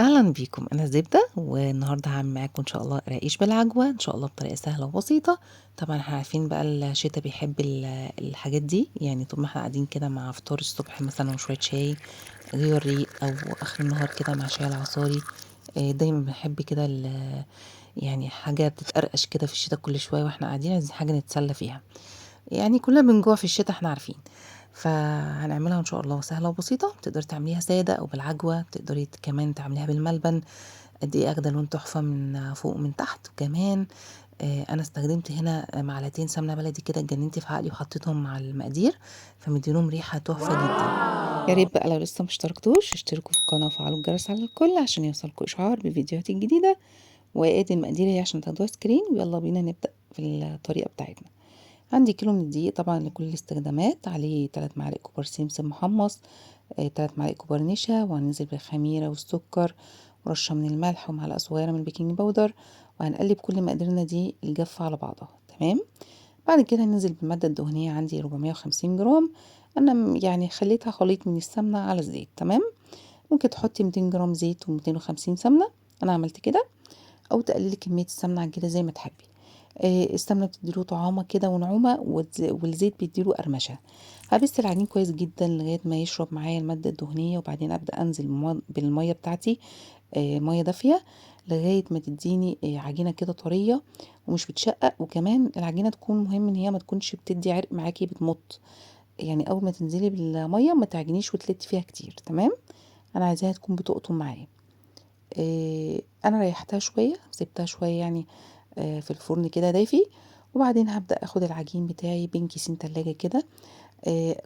أهلًا بيكم، أنا زبدة، والنهارده هاعمل معاكم إن شاء الله رقيش بالعجوة، إن شاء الله بطريقة سهلة وبسيطة. طبعًا إحنا عارفين بقى الشتا بيحب الحاجات دي، يعني طول ما إحنا قاعدين كده مع فطار الصبح مثلًا وشوية شاي غير الريق، أو آخر النهار كده مع شاي العصاري. دايمًا بنحب كده يعني حاجة بتتقرقش كده في الشتا كل شوية وإحنا قاعدين عايزين حاجة نتسلى فيها، يعني كلنا بنجوع في الشتا إحنا عارفين. فهنعملها إن شاء الله سهلة وبسيطة، تقدري تعمليها سادة أو بالعجوة، تقدري كمان تعمليها بالملبن. قد إيه أخدة لون تحفة من فوق ومن تحت. وكمان أنا استخدمت هنا معلقتين سمنة بلدي كده، اتجننت في عقلي وحطيتهم مع المقادير، فمدينهم ريحة تحفة جدا. يا ريت بقى لو لسه ما اشتركتوش اشتركوا في القناة وفعلوا الجرس على الكل عشان يوصلكوا إشعار بالفيديوهات الجديدة. وادي المقادير اهي عشان تاخدوها screen. ويلا بينا نبدأ في الطريقة بتاعتنا. عندي كيلو من الدقيق طبعا لكل الاستخدامات، عليه 3 معالق كبار سمسم محمص، 3 معالق كبار نشا، وهننزل بالخميرة والسكر ورشة من الملح ومعلقة صغيرة من البيكنج باودر، وهنقلب كل مقاديرنا دي الجافة على بعضها. تمام. بعد كده هننزل بالمادة الدهنية، عندي 450 جرام، أنا خليتها خليط من السمنة على الزيت. تمام. ممكن تحطي 200 جرام زيت وميتين وخمسين سمنة، أنا عملت كده، أو تقللي كمية السمنة عن كده زي ما تحبي. السمنة بتديله طعامة كده ونعومة، والزيت بيديله قرمشة. هبس العجين كويس جدا لغاية ما يشرب معايا المادة الدهنية، وبعدين أبدأ أنزل بالمية بتاعتي، مية دافية، لغاية ما تديني، عجينة كده طرية ومش بتشقق. وكمان العجينة تكون مهم إن هي ما تكونش بتدي عرق معاكي بتمط، يعني أول ما تنزلي بالمية ما تعجنيش وتلتي فيها كتير. تمام. أنا عايزاها تكون بتقطم معايا. أنا ريحتها شوية، سبتها شوية في الفرن كده دافي. وبعدين هبدأ أخد العجين بتاعي بين كيسين تلاجة كده،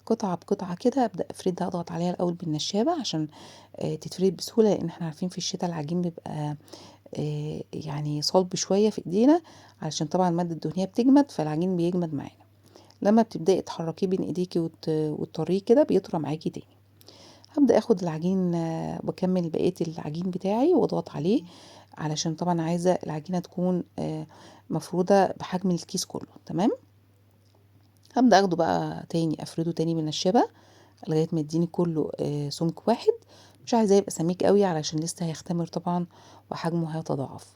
قطعة بقطعة كده، أبدأ أفردها، أضغط عليها الأول بالنشابة عشان، تتفرد بسهولة، لأن احنا عارفين في الشتاء العجين بيبقى، صلب شوية في إيدينا، علشان طبعا المادة الدهنية بتجمد، فالعجين بيجمد معانا. لما بتبدأي تحركيه بين إيديكي وتطريه كده بيطرى معاكي تاني. هبدأ أخد العجين، وأكمل بقية العجين بتاعي وأضغط عليه، علشان طبعا عايزة العجينة تكون، مفرودة بحجم الكيس كله. تمام. هبدأ أخده بقى تاني، أفرده تاني بالنشابة لغاية ما يديني كله، سمك واحد. مش عايزاه يبقى سميك قوي علشان لسه هيختمر طبعا وحجمه هيتضاعف.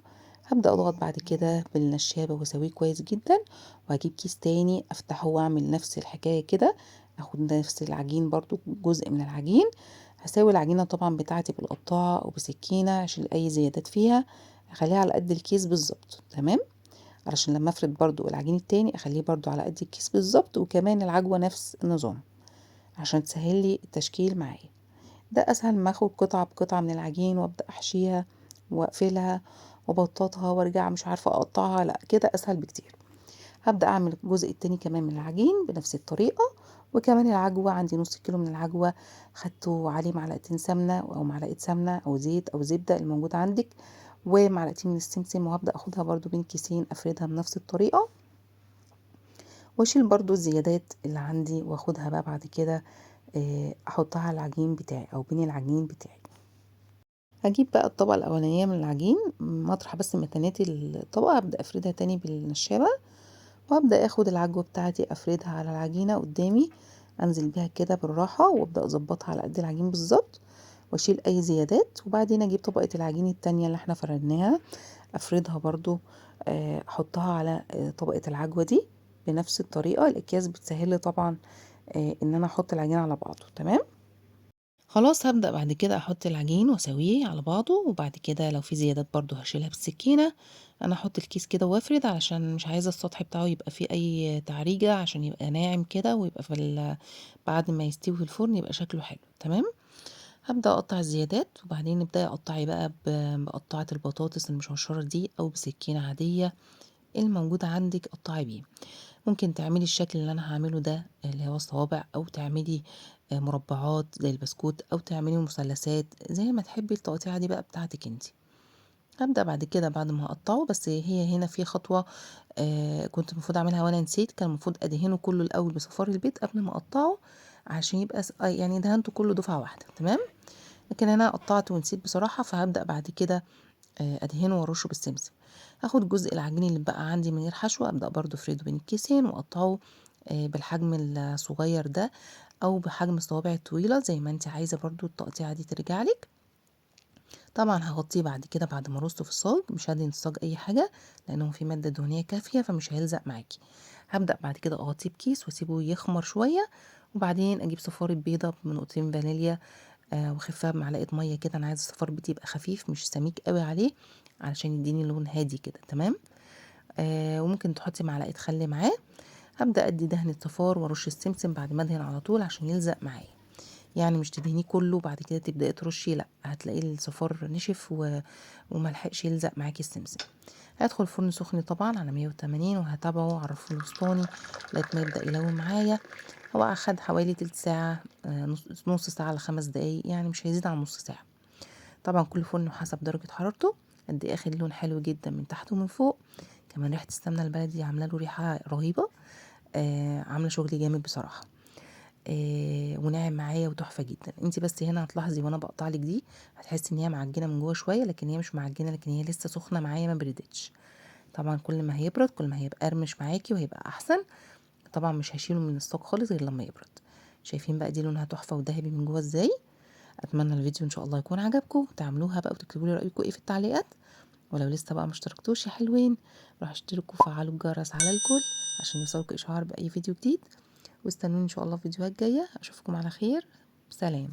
هبدأ أضغط بعد كده بالنشابة وأسويه كويس جدا، وهجيب كيس تاني أفتحه وأعمل نفس الحكاية كده، أخد نفس العجين برضو جزء من العجين. هساوي العجينة طبعا بتاعتي بالقطاعة أو بسكينة عشان أي زيادات فيها، أخليها على قد الكيس بالظبط. تمام. علشان لما أفرد برضو العجين التاني أخليه برضو على قد الكيس بالظبط، وكمان العجوة نفس النظام عشان تسهل لي التشكيل معايا. ده أسهل ما أخد قطعة بقطعة من العجين وأبدأ أحشيها وأقفلها وأبططها وأرجع مش عارفة أقطعها، لا كده أسهل بكتير. هبدأ أعمل الجزء التاني كمان من العجين بنفس الطريقة. وكمان العجوة عندي نص كيلو من العجوة خدته عليه معلقتين سمنة أو معلقة سمنة أو زيت أو زبدة الموجود عندك، ومعلقتين من السمسم، وهبدأ أخدها برضو بين كيسين أفردها بنفس الطريقة، وأشيل برضو الزيادات اللي عندي وأخدها بقى بعد كده، أحطها على العجين بتاعي أو بين العجين بتاعي. هجيب بقى الطبقة الأولانية من العجين مطرح بس متانات الطبقة، هبدأ أفردها تاني بالنشابة، وهبدأ أخد العجوة بتاعتي أفردها على العجينة قدامي، أنزل بيها كده بالراحة وأبدأ أظبطها على قد العجين بالظبط، وأشيل أي زيادات. وبعدين أجيب طبقة العجين التانية اللي احنا فردناها أفردها برضو، أحطها على، طبقة العجوة دي بنفس الطريقة. الأكياس بتسهل لي طبعا، إن أنا أحط العجين على بعضه. تمام. خلاص هبدأ بعد كده أحط العجين وأسويه على بعضه، وبعد كده لو في زيادات برضو هشيلها بالسكينة. أنا أحط الكيس كده وأفرد علشان مش عايزة السطح بتاعه يبقى فيه أي تعريجة، عشان يبقى ناعم كده ويبقى بعد ما يستوي في الفرن يبقى شكله حلو. تمام. هبدأ أقطع الزيادات، وبعدين نبدأ أقطعي بقى بقطعة البطاطس المشرشرة دي أو بسكينة عادية الموجودة عندك قطعي بيه. ممكن تعملي الشكل اللي أنا هعمله ده اللي هو الصوابع، أو تعملي، مربعات زي البسكوت، أو تعملي مثلثات زي ما تحبي. التقطيعة دي بقى بتاعتك انتي. هبدأ بعد كده بعد ما هقطعه، بس هي هنا في خطوة، كنت المفروض أعملها وأنا نسيت. كان المفروض أدهنه كله الأول بصفار البيض قبل ما أقطعه عشان يبقى دهنته كله دفعة واحدة. تمام. لكن أنا قطعت ونسيت بصراحة، فهبدأ بعد كده، أدهنه وأرشه بالسمسم. هاخد جزء العجين اللي بقى عندي من غير حشو، أبدأ برضو أفرده بين الكيسين وأقطعه، بالحجم الصغير ده أو بحجم الصوابع الطويلة زي ما انت عايزة، برضو التقطيعة دي ترجع لك. طبعًا هاغطيه بعد كده بعد ما أرصه في الصاج، مش هادهن الصاج أي حاجة لأنه فيه مادة دهنية كافية فمش هيلزق معاكِ. هابدأ بعد كده أغطيه بكيس وأسيبه يخمر شوية، وبعدين أجيب صفارة بيضة بنقطتين فانيليا، وأخفها بمعلقة مَيّة كده، أنا عايزة الصفار بيض يبقى خفيف مش سميك أوي عليه علشان يديني لون هادي كده، تمام؟ وممكن تحطي معلقة خل معاه. هابدأ أدي دهنة صفار وأرش السمسم بعد ما أدهن على طول عشان يلزق معايا، يعني مش تدهنيه كله وبعد كده تبدأي ترشي، لأ، هتلاقي الصفار نشف وملحقش يلزق معاكي السمسم. هيدخل الفرن سخن طبعا على 180، وهتابعه على الرف الوسطاني لغاية ما يبدأ يلون معايا. هو أخد حوالي تلت ساعة، نص ساعة لخمس دقايق، يعني مش هيزيد عن نص ساعة. طبعا كل فرن حسب درجة حرارته. قد ايه اخد لون حلو جدا من تحت ومن فوق. كمان ريحة السمنة البلدي عاملة له ريحة رهيبة، عاملة شغل جامد بصراحة، وناعم معايا وتحفة جدا. انتي بس هنا هتلاحظي وانا بقطع لك دي هتحسي ان هي معجنة من جوه شوية، لكن هي مش معجنة، لكن هي لسه سخنة معايا ما بردتش. طبعا كل ما هيبرد كل ما هيبقى قرمش معاكي وهيبقى احسن. طبعا مش هشيله من الصاج خالص غير لما يبرد. شايفين بقى دي لونها تحفة وذهبي من جوه ازاي. اتمنى الفيديو ان شاء الله يكون عجبكم، تعملوها بقى وتكتبوا لي رايكم ايه في التعليقات. ولو لسه بقى ما اشتركتوش يا حلوين، روحوا اشتركوا وفعلوا الجرس على الكل عشان يوصلكوا اشعار باي فيديو جديد. واستنوني ان شاء الله في فيديوهات جايه. اشوفكم على خير، سلام.